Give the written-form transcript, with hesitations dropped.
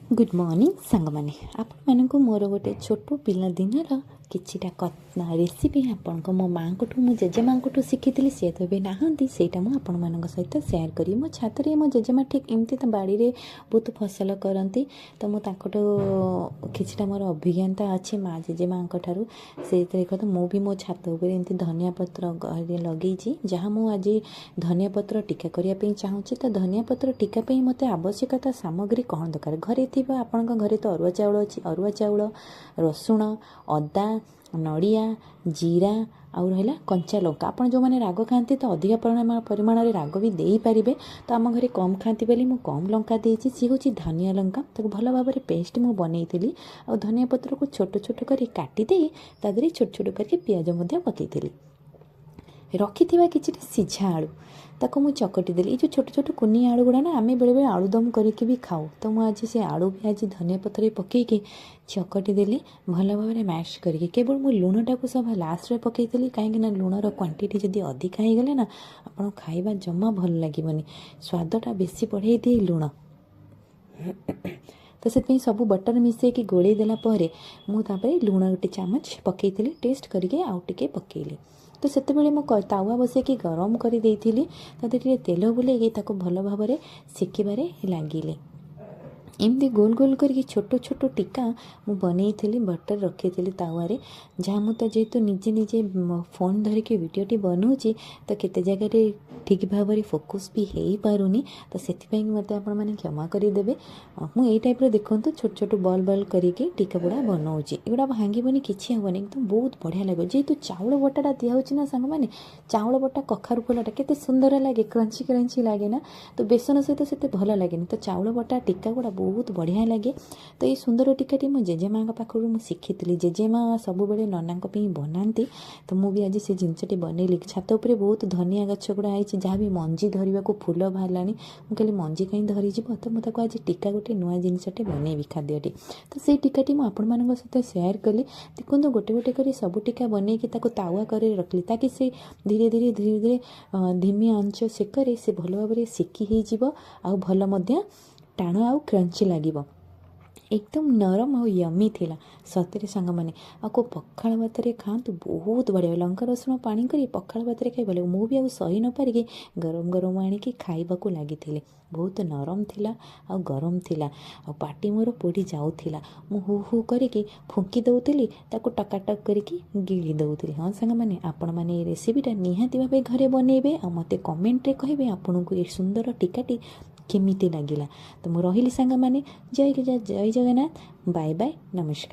Good morning ସାଙ୍ଗମାନେ, ଆପଣମାନଙ୍କୁ ମୋର ଗୋଟେ ଛୋଟ ପିଲାଦିନର କିଛିଟା ରେସିପି ଆପଣଙ୍କ ମୋ ମାଆଙ୍କଠୁ, ମୁଁ ଜେଜେମାଆଙ୍କଠୁ ଶିଖିଥିଲି। ସିଏ ତ ଏବେ ନାହାନ୍ତି। ସେଇଟା ମୁଁ ଆପଣମାନଙ୍କ ସହିତ ସେୟାର କରିବି। ମୋ ଛାତରେ ମୋ ଜେଜେମା ଠିକ୍ ଏମିତି ତା ବାଡ଼ିରେ ବହୁତ ଫସଲ କରନ୍ତି। ତ ମୁଁ ତାଙ୍କଠୁ କିଛିଟା ମୋର ଅଭିଜ୍ଞତା ଅଛି ମା ଜେଜେମାଆଙ୍କ ଠାରୁ। ସେଇଥିରେ କଥା ମୁଁ ବି ମୋ ଛାତ ଉପରେ ଏମିତି ଧନିଆ ପତ୍ର ଘରେ ଲଗେଇଛି, ଯାହା ମୁଁ ଆଜି ଧନିଆ ପତ୍ର ଟୀକା କରିବା ପାଇଁ ଚାହୁଁଛି। ତ ଧନିଆ ପତ୍ର ଟୀକା ପାଇଁ ମୋତେ ଆବଶ୍ୟକତା ସାମଗ୍ରୀ କ'ଣ ଦରକାର? ଘରେ ଥିବା, ଆପଣଙ୍କ ଘରେ ତ ଅରୁଆ ଚାଉଳ ଅଛି। ଅରୁଆ ଚାଉଳ, ରସୁଣ, ଅଦା, ନଡ଼ିଆ, ଜିରା ଆଉ ରହିଲା କଞ୍ଚା ଲଙ୍କା। ଆପଣ ଯେଉଁମାନେ ରାଗ ଖାଆନ୍ତି ତ ଅଧିକା ପରିମାଣରେ ରାଗ ବି ଦେଇପାରିବେ। ତ ଆମ ଘରେ କମ୍ ଖାଆନ୍ତି ବୋଲି ମୁଁ କମ୍ ଲଙ୍କା ଦେଇଛି। ସିଏ ହେଉଛି ଧନିଆ ଲଙ୍କା। ତାକୁ ଭଲ ଭାବରେ ପେଷ୍ଟ ମୁଁ ବନେଇଥିଲି ଆଉ ଧନିଆ ପତ୍ରକୁ ଛୋଟ ଛୋଟ କରି କାଟିଦେଇ ତା ଦେହରେ ଛୋଟ ଛୋଟ କରିକି ପିଆଜ ମଧ୍ୟ ପକାଇଥିଲି। ରଖିଥିବା କିଛିଟା ସିଝା ଆଳୁ, ତାକୁ ମୁଁ ଚକଟି ଦେଲି। ଏଇ ଯେଉଁ ଛୋଟ ଛୋଟ କୁନି ଆଳୁ ଗୁଡ଼ା ନା, ଆମେ ବେଳେବେଳେ ଆଳୁଦମ କରିକି ବି ଖାଉ। ତ ମୁଁ ଆଜି ସେ ଆଳୁ ବି ଆଜି ଧନିଆ ପତ୍ରରେ ପକାଇକି ଚକଟି ଦେଲି ଭଲ ଭାବରେ ମ୍ୟାଶ୍ କରିକି। କେବଳ ମୁଁ ଲୁଣଟାକୁ ସଭା ଲାଷ୍ଟରେ ପକାଇଥିଲି, କାହିଁକିନା ଲୁଣର କ୍ୱାଣ୍ଟିଟି ଯଦି ଅଧିକା ହେଇଗଲେ ନା, ଆପଣ ଖାଇବା ଜମା ଭଲ ଲାଗିବନି। ସ୍ୱାଦଟା ବେଶୀ ବଢ଼େଇ ଦିଏ ଲୁଣ। ତ ସେଥିପାଇଁ ସବୁ ବଟର୍ ମିଶାଇକି ଗୋଳେଇ ଦେଲା ପରେ ମୁଁ ତାପରେ ଲୁଣ ଗୋଟେ ଚାମଚ ପକାଇଥିଲି। ଟେଷ୍ଟ କରିକି ଆଉ ଟିକେ ପକାଇଲି। ତ ସେତେବେଳେ ମୁଁ ତାୱା ବସେଇକି ଗରମ କରିଦେଇଥିଲି। ତା ଦେହରେ ଟିକେ ତେଲ ବୁଲେଇକି ତାକୁ ଭଲ ଭାବରେ ସେକିବାରେ ଲାଗିଲି। ଏମିତି ଗୋଲ ଗୋଲ କରିକି ଛୋଟ ଛୋଟ ଟୀକା ମୁଁ ବନେଇଥିଲି, ବଟର୍ ରଖିଥିଲି ତାୱାରେ। ଯାହା ମୁଁ ତ ଯେହେତୁ ନିଜେ ନିଜେ ଫୋନ୍ ଧରିକି ଭିଡ଼ିଓଟି ବନାଉଛି, ତ କେତେ ଜାଗାରେ ଠିକ୍ ଭାବରେ ଫୋକସ୍ ବି ହେଇପାରୁନି। ତ ସେଥିପାଇଁ ମୋତେ ଆପଣମାନେ କ୍ଷମା କରିଦେବେ। ମୁଁ ଏଇ ଟାଇପ୍ର ଦେଖନ୍ତୁ, ଛୋଟ ଛୋଟ ବଲ୍ ବଲ୍ କରିକି ଟୀକା ଗୁଡ଼ା ବନାଉଛି। ଏଗୁଡ଼ା ଭାଙ୍ଗିବନି, କିଛି ହେବନି, ଏକଦମ ବହୁତ ବଢ଼ିଆ ଲାଗିବ। ଯେହେତୁ ଚାଉଳ ବଟାଟା ଦିଆହେଉଛି ନା ସାଙ୍ଗମାନେ, ଚାଉଳ ବଟା କଖାରୁ ଫୁଲଟା କେତେ ସୁନ୍ଦର ଲାଗେ, କ୍ରଞ୍ଚି କ୍ରଞ୍ଚି ଲାଗେ ନା। ତ ବେସନ ସହିତ ସେତେ ଭଲ ଲାଗେନି। ତ ଚାଉଳ ବଟା ଟୀକା ଗୁଡ଼ା ବହୁତ ବଢ଼ିଆ ଲାଗେ। ତ ଏଇ ସୁନ୍ଦର ଟୀକାଟି ମୋ ଜେଜେମାଆଙ୍କ ପାଖରୁ ମୁଁ ଶିଖିଥିଲି। ଜେଜେମା ସବୁବେଳେ ନନାଙ୍କ ପାଇଁ ବନାନ୍ତି। ତ ମୁଁ ବି ଆଜି ସେ ଜିନିଷଟି ବନେଇଲି। ଛାତ ଉପରେ ବହୁତ ଧନିଆ ଗଛ ଗୁଡ଼ା ହେଇଛି, ଯାହା ବି ମଞ୍ଜି ଧରିବାକୁ ଫୁଲ ବାହାରିଲାଣି। ମୁଁ କହିଲି, ମଞ୍ଜି କାହିଁ ଧରିଯିବ, ତ ମୁଁ ତାକୁ ଆଜି ଟୀକା ଗୋଟେ ନୂଆ ଜିନିଷଟେ ବନେଇବି, ଖାଦ୍ୟଟି। ତ ସେଇ ଟୀକାଟି ମୁଁ ଆପଣମାନଙ୍କ ସହିତ ସେୟାର କଲି। ଦେଖନ୍ତୁ, ଗୋଟେ ଗୋଟେ କରି ସବୁ ଟୀକା ବନେଇକି ତାକୁ ତାୱା କରି ରଖିଲି, ତାକି ସେ ଧୀରେ ଧୀରେ ଧୀରେ ଧୀରେ ଧିମି ଆଞ୍ଚ ସେକରେ ସେ ଭଲ ଭାବରେ ସେକି ହେଇଯିବ ଆଉ ଭଲ ମଧ୍ୟ ଟାଣ ଆଉ କ୍ରଞ୍ଚି ଲାଗିବ। ଏକଦମ ନରମ ଆଉ ୟମି ଥିଲା ସତରେ ସାଙ୍ଗମାନେ। ଆଉ କେଉଁ ପଖାଳ ଭାତରେ ଖାଆନ୍ତୁ, ବହୁତ ବଢ଼ିଆ। ଲଙ୍କା ରସୁଣ ପାଣି କରି ପଖାଳ ଭାତରେ ଖାଇ ଭଲ। ମୁଁ ବି ଆଉ ସହି ନ ପାରିକି ଗରମ ଗରମ ଆଣିକି ଖାଇବାକୁ ଲାଗିଥିଲି। ବହୁତ ନରମ ଥିଲା ଆଉ ଗରମ ଥିଲା ଆଉ ପାଟି ମୋର ପୋଡ଼ି ଯାଉଥିଲା। ମୁଁ ହୁ ହୁ କରିକି ଫୁଙ୍କି ଦେଉଥିଲି, ତାକୁ ଟକାଟକ କରିକି ଗିଳି ଦେଉଥିଲି। ହଁ ସାଙ୍ଗମାନେ, ଆପଣମାନେ ଏ ରେସିପିଟା ନିହାତି ଭାବେ ଘରେ ବନେଇବେ ଆଉ ମୋତେ କମେଣ୍ଟରେ କହିବେ ଆପଣଙ୍କୁ ଏ ସୁନ୍ଦର ଟୀକାଟି କେମିତି ଲାଗିଲା। ତ ମୁଁ ରହିଲି ସାଙ୍ଗମାନେ। ଜୟ ଜୟ ଜଗନ୍ନାଥ। ବାଏ ବାଏ, ନମସ୍କାର।